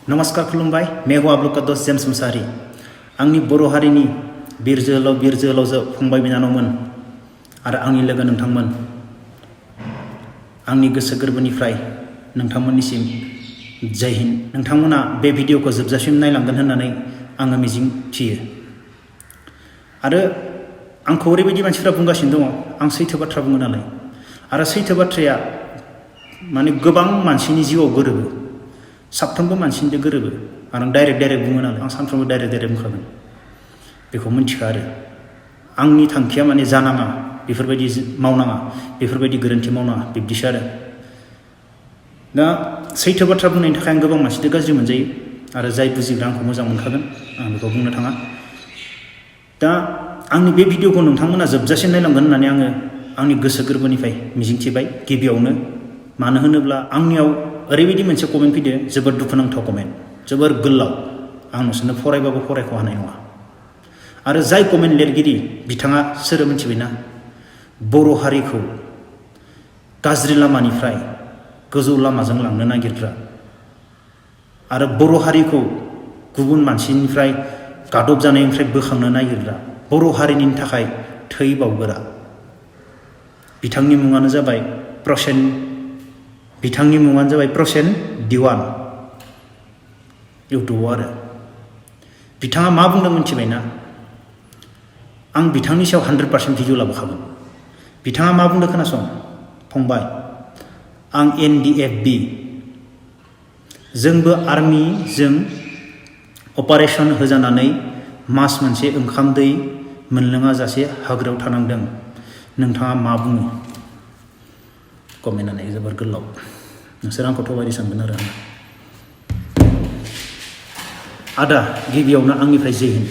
नमस्कार खुलुमबाय मैं हूं आप लोग का दोस्त जेम्स मुसाहारी आंनि बर' हारिनि बिर जोहोलाव फंबाय बिनानावमोन आरो आंनि लोगो नोंथांमोन आंनि गोसो गोरबोनिफ्राय नोंथांमोननिसिम जय हिन्द। नोंथांमोना बे भिडिअखौ जोबजासिम नायलांगोन होननानै आङो मिजिं थियो आरो आंखौ ओरैबायदि मानसिफ्रा बुंगासिनो दङ आं सैथो बाथ्रा बुङो नालाय आरो सैथो बाथ्राया माने गोबां मानसिनि जिउआव गोरोबो साफ्रोमबो मानसिनिजों गोरोबो आरो आं डाइरेक्ट बुङो नालाय आं सानफ्रोमबो डाइरेक्ट बुंखागोन बेखौ मिन्थिखा आरो आंनि थांखिया माने जानाङा बेफोरबायदि मावनाङा बेफोरबायदि गोरोन्थि मावनाङा बिब्दिसो आरो दा सैथो बाथ्रा बुंनायनि थाखाय आं गोबां मानसिजों गाज्रि मोनजायो आरो जाय बुजिग्रा आंखौ मोजां मोनखागोन आं बेखौ बुंनो थाङा। दा आंनि बे भिडिअखौ नोंथांमोना जोबजासिम नायलांगोन होननानै आङो आंनि गोसो गोरबोनिफ्राय मिजिंथिबाय गिबियावनो मानो होनोब्ला आंनियाव ओरैबायदि मोनसे कमेन्ट फैदो जोबोद दुखुनांथाव कमेन्ट जोबोर गोलाव आं नोंसोरनो फरायबाबो फरायख' हानाय नङा आरो जाय कमेन्ट लिरगिरि बिथाङा सोर मिथिबायना बर' हारिखौ गाज्रि लामानिफ्राय गोजौ लामाजों लांनो नागिरग्रा आरो बर' हारिखौ गुबुन मानसिनिफ्राय गादब जानायनिफ्राय बोखांनो नागिरग्रा बर' हारिनि थाखाय थै बावग्रा बिथांनि मुङानो जाबाय प्रसेन दिवान इउटुबाव आरो बिथाङा मा बुंदों मिथिबायना आं बिथांनि सायाव 100% भिडिअ लाबोखागोन बिथाङा मा बुंदों खोनासं फंबाय आं NDFB जोंबो आर्मिजों अपारेशन होजानानै मास मोनसे ओंखाम दै मोनलोङा जासे हाग्रायाव थानांदों नोंथाङा मा बुङो कमेन्टआनो जोबोर गोलाव नोंसोर आंखौ थगायनो सानगोन आरो आदा गिबियावनो आंनिफ्राय जय हिन्द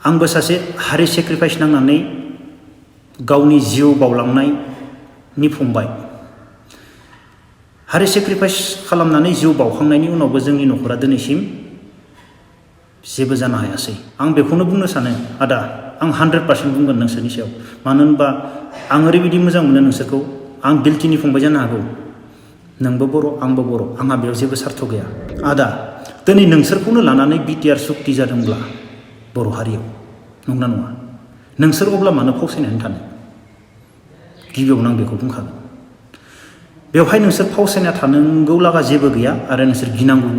आंबो सासे हारि सेक्रिफाइस नांनानै गावनि जिउ बावलांनायनि फंबाय हारि सेक्रिफाइस खालामनानै जिउ बावखांनायनि उनावबो जोंनि न'खरा दिनैसिम जेबो जानो हायासै आं बेखौनो बुंनो सानो आदा आं 100% बुंगोन नोंसोरनि सायाव मानो होनबा आं ओरैबायदि मोजां मोनो नोंसोरखौ आं बिलटिनि फंबाय जानो हागौ नोंबो बर' आंबो बर' आंहा बेयाव जेबो सार्थ गैया आदा दिनै नोंसोरखौनो लानानै बिटिआर सुक्ति जादोंब्ला बर' हारियाव नंना नङा नोंसोर अब्ला मानो फावसायनानै थानो गिबियावनो आं बेखौ बुंखागोन बेवहाय नोंसोर फावसायना थानांगौ लागा जेबो गैया आरो नोंसोर गिनांगौ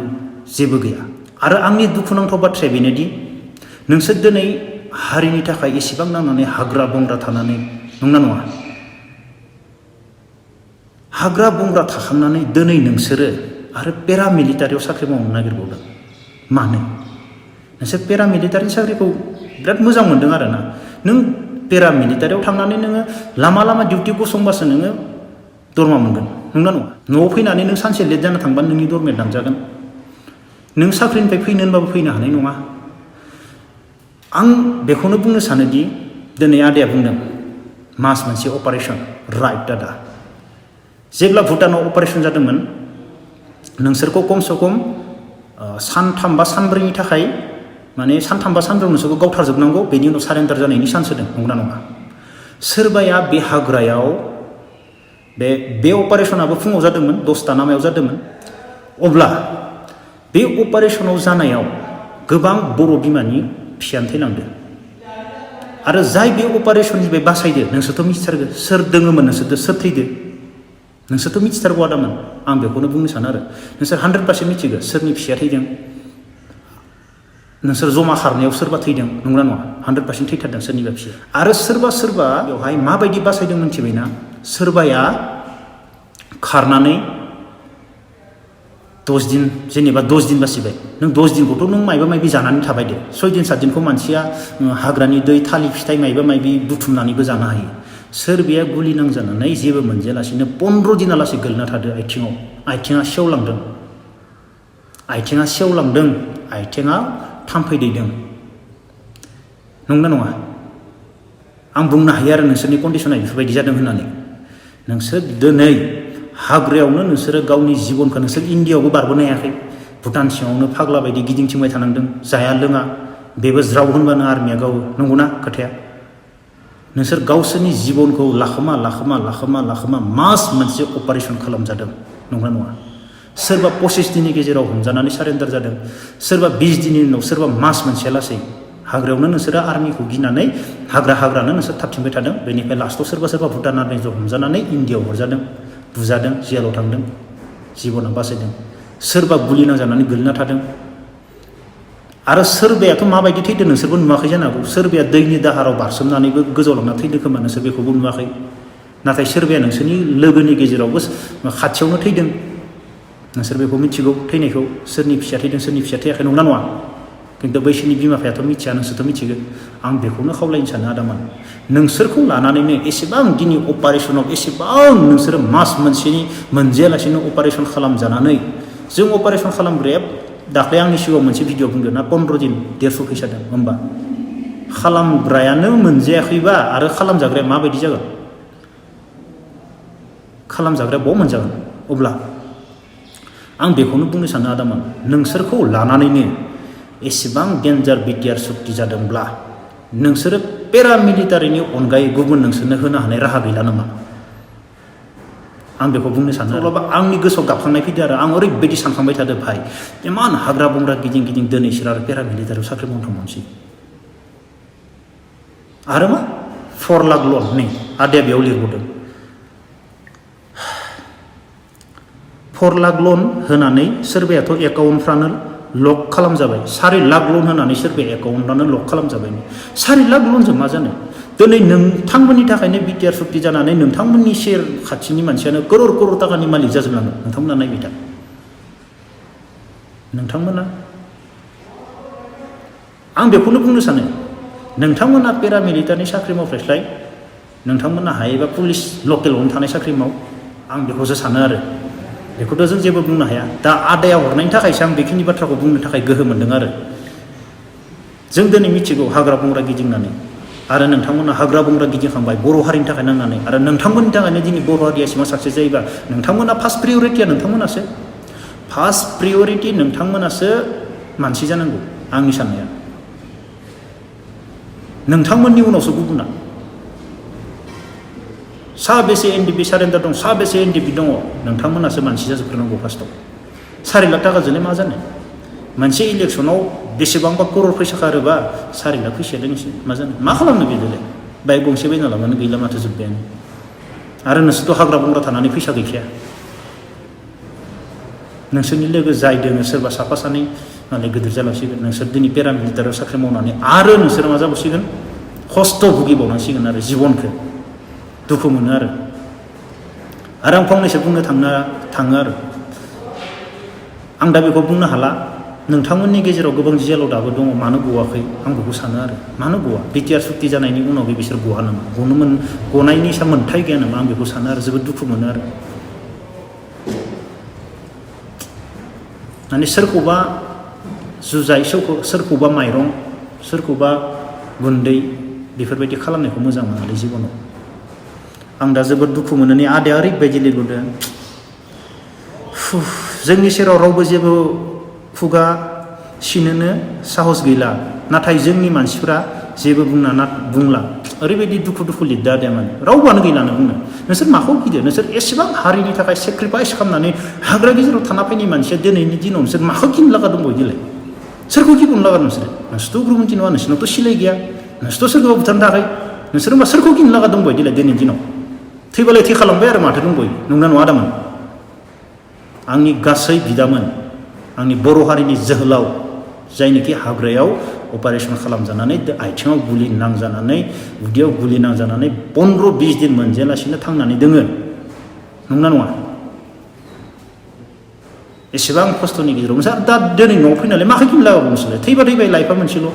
जेबो गैया आरो आंनि दुखुनांथाव बाथ्राया बेनोदि नोंसोर दिनै हारिनि थाखाय एसेबां नांनानै हाग्रा बंग्रा थानानै नंना नङा हाग्रा बंग्रा थाखांनानै दिनै नोंसोरो आरो पेरामिलिटारियाव साख्रि मावनो नागिरबावदों मानो नोंसोर पेरामिलिटारि साख्रिखौ बिराद मोजां मोनदों आरो ना नों पेरामिलिटारियाव थांनानै नोङो लामा डिउटि गसंबासो नोङो दरमा मोनगोन नंना नङा न'आव फैनानै नों सानसे लेट जाना थांबा नोंनि दरमाया दानजागोन नों साख्रिनिफ्राय फैनो होनबाबो फैनो हानाय नङा आं बेखौनो बुंनो सानोदि दिनै आदाया बुंदों मास मोनसे अपारेशन राइट दादा जेब्ला भुटानाव अपारेशन जादोंमोन नोंसोरखौ खमसे खम सानथाम बा सानब्रैनि थाखाय माने सानथाम बा सानब्रैयाव नोंसोरखौ गावथारजोबनांगौ बेनि उनाव सारेन्डार जानायनि चान्स होदों नंगौना नङा सोरबाया बे हाग्रायाव बे अपारेशनाबो फुङाव जादोंमोन 10ता ना मायाव जादोंमोन अब्ला बे अपारेशनाव जानायाव गोबां बर' बिमानि फिसायानो थैलांदों आरो जाय बे अपारेशननिफ्राय बासायदो नोंसोरथ' मिथिथारगो सोर दोङोमोन नोंसोरथ' सोर थैदो नोंसोरथ' मिथिथारगौ आदामोन आं बेखौनो बुंनो सानो आरो नोंसोर 100% मिथिगो सोरनि फिसाया थैदों नोंसोर जमा खारनायाव सोरबा थैदों नंगौना नङा 100% थैथारदों सोरनिबा फिसाया आरो सोरबा बेवहाय माबायदि बासायदों मिथिबायना सोरबाया खारनानै 10 दिन जेनेबा 10 दिन बासिबाय नों 10 दिनखौथ' नों मायबा मायबि जानानै थाबाय दे 6 दिन 7 दिनखौ मानसिया हाग्रानि दै थालिर फिथाइ मायबा मायबि बुथुमनानैबो जानो हायो सोरबाया गुलि नांजानानै जेबो मोनजायालासिनो 15 दिनालासे गोलैना थादो आथिङा सेवलांदों आथिङा थाम्फै दैदों नंगौना नङा आं बुंनो हायो आरो नोंसोरनि कन्डिसना बेफोरबायदि जादों होननानै नोंसोर दिनै हाग्रायावनो नोंसोरो गावनि जिबनखौ नोंसोर इन्डियायावबो बारबोनो हायाखै भुटान सिङावनो फाग्ला बायदि गिदिंथिंबाय थानांदों जाया लोङा बेबो ज्राव होनबानो आर्मिया गावो नंगौना खोथाया नोंसोर गावसोरनि जिबनखौ लाखोमा मास मोनसे अपारेशन खालामजादों नंगौना नङा सोरबा 25 दिननि गेजेराव हमजानानै सारेन्डार जादों, सोरबा 20 दिननि उनाव, सोरबा मास मोनसे लासै हाग्रायावनो नोंसोरो आर्मिखौ गिनानै हाग्रानो नोंसोर थाबथिंबाय थादों। बेनिफ्राय लास्टआव सोरबा भुटान आर्मिजों हमजानानै इन्डियाआव हरजादों, बुजादों, जेलाव थांदों, जिबना बासायदों। सोरबा गुलि नांजानानै गोलैना थादों। आरो सोरबायाथ' माबायदि थैदों नोंसोरबो नुवाखै जानो हागौ। सोरबाया दैनि दाहाराव बारसोमनानैबो गोजौलांना थैदों खोमा, नोंसोर बेखौबो नुवाखै। नाथाय सोरबाया नोंसोरनि लोगोनि गेजेरावबो खाथियावनो थैदों, नोंसोर बेखौ मिथिगौ। थैनायखौ सोरनि फिसा थैदों, सोरनि फिसा थैयाखै, नंना नङा? खिन्थु बैसोरनि बिमा बिफायाथ' मिथिया, नोंसोरथ' मिथिगोन। आं बेखौनो खावलायनो सानो आदामान, नोंसोरखौ लानानैनो एसेबां दिनै अपारेसनाव एसेबां नोंसोरो मास मोनसेनि मोनजायालासेनो अपारेसन खालामजानानै, जों अपारेसन खालामग्राया दाख्लै आंनि सिगाङाव मोनसे भिडिअ बुंदों ना 15 दिन 150 फैसा जादों। होमबा खालामग्रायानो मोनजायाखैबा आरो खालामजाग्राया माबायदि जागोन? खालामजाग्राया बहा मोनजागोन? अब्ला आं बेखौनो बुंनो सानो आदामान, नोंसोरखौ लानानैनो एसेबां डेन्जार बिटिआर सुक्ति जादोंब्ला नोंसोरो पेरामिलिटारिनि अनगायै गुबुन नोंसोरनो होनो हानाय राहा गैला नामा? आं बेखौ बुंनो सानो। अब्लाबा आंनि गोसोआव गाबखांनाय फैदों आरो आं ओरैबायदि सानखांबाय थादों, भाइ इमान हाग्रा बंग्रा गिदिं दिनै इसोर आरो पेरामिलिटारियाव साख्रि मावनो थांबावनोसै। आरो मा 4 लाख लन, नै आदाया बेयाव लिरबावदों 4 लाख लन होनानै सोरबायाथ' एकाउन्टफ्रानो लक खालामजाबाय। 4 लाख लन होनानै सोरबाया एकाउन्टआनो लक खालामजाबाय। 4 लाख लनजों मा जानो? दिनै नोंथांमोननि थाखायनो बिटिआर सुक्ति जानानै नोंथांमोननि सेर खाथिनि मानसियानो करोड़ थाखानि मालिक जाजोबलाङो। नोंथांमोना नायबाय था। नोंथांमोना, आं बेखौनो बुंनो सानो, नोंथांमोना पेरामिलिटारिनि साख्रि मावफ्रायस्लाय नोंथांमोना हायोबा पुलिस लकेलावनो थानाय साख्रि माव। आं बेखौसो सानो आरो बेखौथ' जों जेबो बुंनो हाया। दा आदाया हरनायनि थाखायसो आं बेखिनि बाथ्राखौ बुंनो थाखाय गोहो मोन्दों। आरो जों दिनै मिथिगौ हाग्रा बंग्रा गिदिंनानै, आरो नोंथांमोना हाग्रा बंग्रा गिदिंखांबाय बर' हारिनि थाखाय नांनानै, आरो नोंथांमोननि थाखायनो दिनै बर' हारिया एसेबां साक्सेस जायोबा नोंथांमोना फार्स्ट प्रियरिटिया नोंथांमोनासो। फार्स्ट प्रियरिटि नोंथांमोनासो मानसि जानांगौ। आंनि साननाया नोंथांमोननि उनावसो गुबुना। साबेसे एनडिपि सारेन्डार दं, साबेसे एनडिपि दङ, नोंथांमोनासो मानसि जाजोबग्रोनांगौ फार्स्टआव। 4 लाख थाखाजोंलाय मा जानो? मोनसे इलेक्सनाव बेसेबांबा करोड़ फैसा खारोबा 4 लाख फैसाया दोनोसै मा जानो? मा खालामनो बेजोंलाय? बाइक गंसे बायना लाबानो गैला माथो जोब्बायानो। आरो नोंसोरथ' हाग्रा बंग्रा थानानै फैसा गैखाया। नोंसोरनि लोगो जाय दोङो सोरबा साफा सानै मालाय गिदिर जालांसिगोन। नोंसोर दिनै पेरामिलिटारियाव साख्रि मावनानै आरो नोंसोर मा जाबावसिगोन? खस्थ' भुगिबावनांसिगोन आरो जिबनखौ दुखु मोनो। आरो आं फंनैसो बुंनो थाङो आरो आं दा बेखौ बुंनो हाला। नोंथांमोननि गेजेराव गोबां जेलाव दाबो दङ, मानो गवाखै? आं बेखौ सानो आरो मानो गवा? बिटिआर सुक्ति जानायनि उनावबो बिसोर गवा नामा? गनायनि मोन्थाय गैया नामा? आं बेखौ सानो आरो जोबोद दुखु मोनो। आरो माने सोरखौबा जुजाइ, सोरखौबा माइरं, सोरखौबा गुन्दै, बेफोरबायदि खालामनायखौ मोजां मोनालै जिबनाव। आं दा जोबोद दुखु मोनो। नै आदाया ओरैबायदि लिरबोदों, जोंनि सेराव रावबो जेबो खुगा सिनोनो साहस गैला, नाथाय जोंनि मानसिफ्रा जेबो बुंला। ओरैबायदि दुखु लिरदो आदाया। माने रावबोआनो गैलानो बुंनो। नोंसोर माखौ गिदो? नोंसोर एसेबां हारिनि थाखाय सेक्रिफाइस खालामनानै हाग्रा गेजेराव थाना फैनाय मानसिया दिनैनि दिनाव नोंसोर माखौ गिनो लागा दंबावो दिलाय? सोरखौ गिबावनो लागा नोंसोरथ' उग्रपन्थि नङा, नोंसोरनावथ' सिलाय गैया, नोंसोरथ' सोरखौबा बुथारनो थाखाय, नोंसोर मा सोरखौ गिनो लागा दंबावो दिलाय? दिनैनि दिनाव थैबालाय थैखालांबाय आरो माथो दंबावो? नंना नङा आदामोन? आंनि गासै बिदामोन, आंनि बर' हारिनि जोहोलाव, जायनोखि हाग्रायाव अपारेसन खालामजानानै आथिङाव गुलि नांजानानै, उदैयाव गुलि नांजानानै 15-20 दिन मोनजायालासिनो थांनानै दोङो, नंना नङा? एसेबां खस्थ'नि गेजेराव नोंसोर दा दिनै न'आव फैनानै माखौ गिनो लागाबो? नोंसोरलाय थैबा थैबाय, लाइफआ मोनसेल'।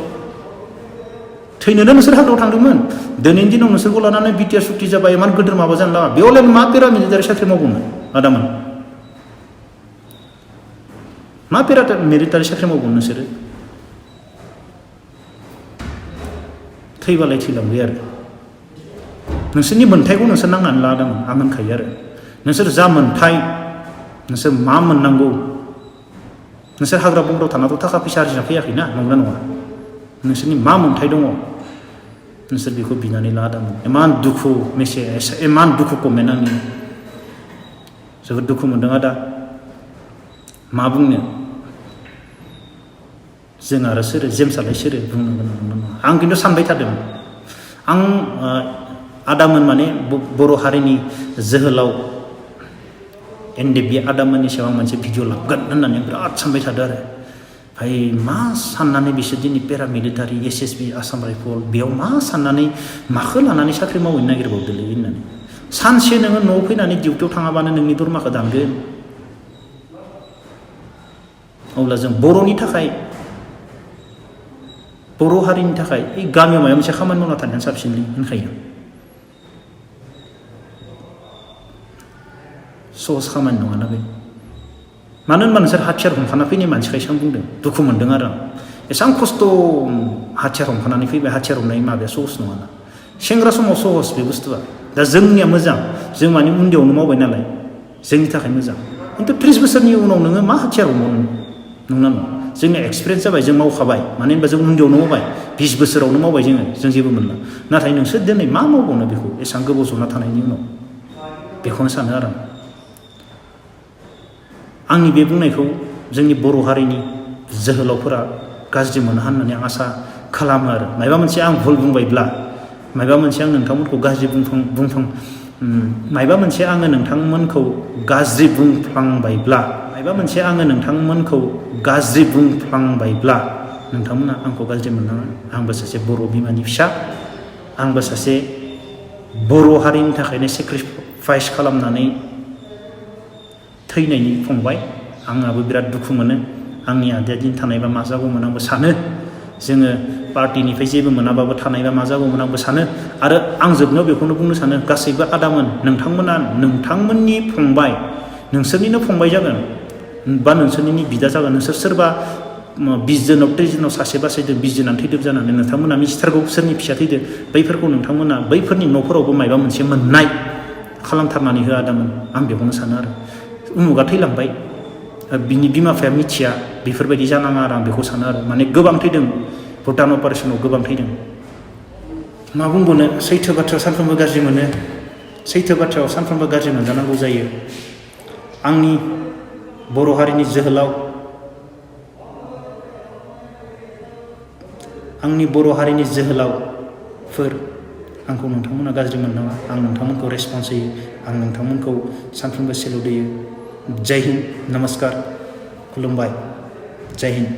थैनोनो नोंसोर हाग्रायाव थांदोंमोन। दिनैनि दिनाव नोंसोरखौ लानानै बिटिआर सुक्ति जाबाय, इमान गिदिर माबा जानो लागा। बेयावलाय मा पेरामिलिटारि साख्रि मावगौमोन आदामोन? मा पेरामिलिटारि साख्रि मावगौमोन नोंसोरो? थैबालाय थैलांबाय आरो नोंसोरनि मोन्थायखौ नोंसोर नांनानै लादोंमोन। आं होनखायो आरो नोंसोर जा मोन्थाय, नोंसोर मा मोननांगौ, नोंसोर हाग्रा बंग्रायाव थानाथ' थाखा फैसा आरजिना फैयाखैना, नंगौना नङा? नोंसोरनि मा मोन्थाय दङ, नोंसोर बेखौ बिनानै लादोंमोन। इमान दुखु कमेन्ट, आंनि जोबोद दुखु मोनदों आदा। मा बुंनो जों आरो सोरो जेम्सआलाय सोरो बुंनांगोन नङा आं खिन्थु सानबाय थादों आं आदामोन माने बर' हारिनि जोहोलाव एनडेबि आदामोननि सायाव आं मोनसे भिडिअ लाबगोन होननानै बिराद सानबाय थादों आरो ओमफ्राय मा साननानै बिसोर दिनै पेरामिलिटारि एसएसबि आसाम राइफल बेयाव मा साननानै माखौ लानानै साख्रि मावहैनो नागिरबावदोंलै होननानै सानसे नोङो न'आव फैनानै डिउटियाव थाङाबानो नोंनि दरमाखौ दानगोन अब्ला जों बर'नि थाखाय बर' हारिनि थाखाय गामियाव माबा मोनसे खामानि मावना थानायानो साबसिनलै होनखायो सहस खामानि नङाना बे मानो होनबा नोंसोर हाथियार हमखाना फैनाय मानसिखायसो आं बुंदों दुखु मोनदों आरो आं एसेबां खस्थ' हाथियार हमखानानै फैबाय हाथियार हमनाय माबाया सहस नङाना सेंग्रा समाव सहस बे बुस्थुआ दा जोंनिया मोजां जों माने उन्दैयावनो मावबाय नालाय जोंनि थाखाय मोजां खिन्थु 30 बोसोरनि उनाव नोङो मा हाथियार हमनो नङा जोंनिया एक्सपिरियेन्स जाबाय जों मावखाबाय मानो होनबा जों उन्दैयावनो मावबाय 20 बोसोरावनो मावबाय जों जेबो मोनला नाथाय नोंसोर दिनै मा मावबावनो बेखौ एसेबां गोबाव जना थानायनि उनाव बेखौनो सानो आरो आंनि बे बुंनायखौ जोंनि बर' हारिनि जोहोलावफोरा गाज्रि मोना होननानै आं आसा खालामो आरो माबा मोनसे आं भुल बुंबायब्ला माबा मोनसे आं नोंथांमोनखौ माबा मोनसे आङो नोंथांमोनखौ गाज्रि बुंफ्लांबायब्ला नोंथांमोना आंखौ गाज्रि मोननाङा आंबो सासे बर' बिमानि फिसा आंबो सासे बर' हारिनि थाखायनो सेक्रिफाइस खालामनानै थैनायनि फंबाय आंहाबो बिराद दुखु मोनो आंनि आदाया दिन थानायबा मा जागौमोन आंबो सानो जोङो पार्टिनिफ्राय जेबो मोनाबाबो थानायबा मा जागौमोन आंबो सानो आरो आं जोबनायाव बेखौनो बुंनो सानो गासैबो आदामोन नोंथांमोना नोंथांमोननि फंबाय नोंसोरनिनो फंबाय जागोन बा नोंसोरनि बिदा जागोन नोंसोर सोरबा 20 जोनाव 30 जोनाव सासे बासायदों 20 जोनानो थैदों जानानै नोंथांमोना मिथिथारगौ सोरनि फिसा थैदों बैफोरखौ नोंथांमोना बैफोरनि न'फोरावबो माबा मोनसे मोननाय खालामथारनानै हो आदामोन आं बेखौनो सानो आरो उमुगा थैलांबाय बिनि बिमा बिफाया मिथिया बेफोरबायदि जानाङा आरो आं बेखौ सानो आरो माने गोबां थैदों भुटान अपारेसनाव गोबां थैदों मा बुंबावनो सैथो बाथ्रायाव सानफ्रोमबो गाज्रि मोनो सैथो बाथ्रायाव सानफ्रोमबो गाज्रि मोनजानांगौ जायो आंनि बर' हारिनि जोहोलाव आंनि बर' हारिनि जोहोलावफोर आंखौ नोंथांमोना गाज्रि मोननाङा आं नोंथांमोनखौ रेसपन्स होयो आं नोंथांमोनखौ सानफ्रोमबो सेलुट होयो जय हिन्द नमस्कार खुलुमबाय जय हिन्द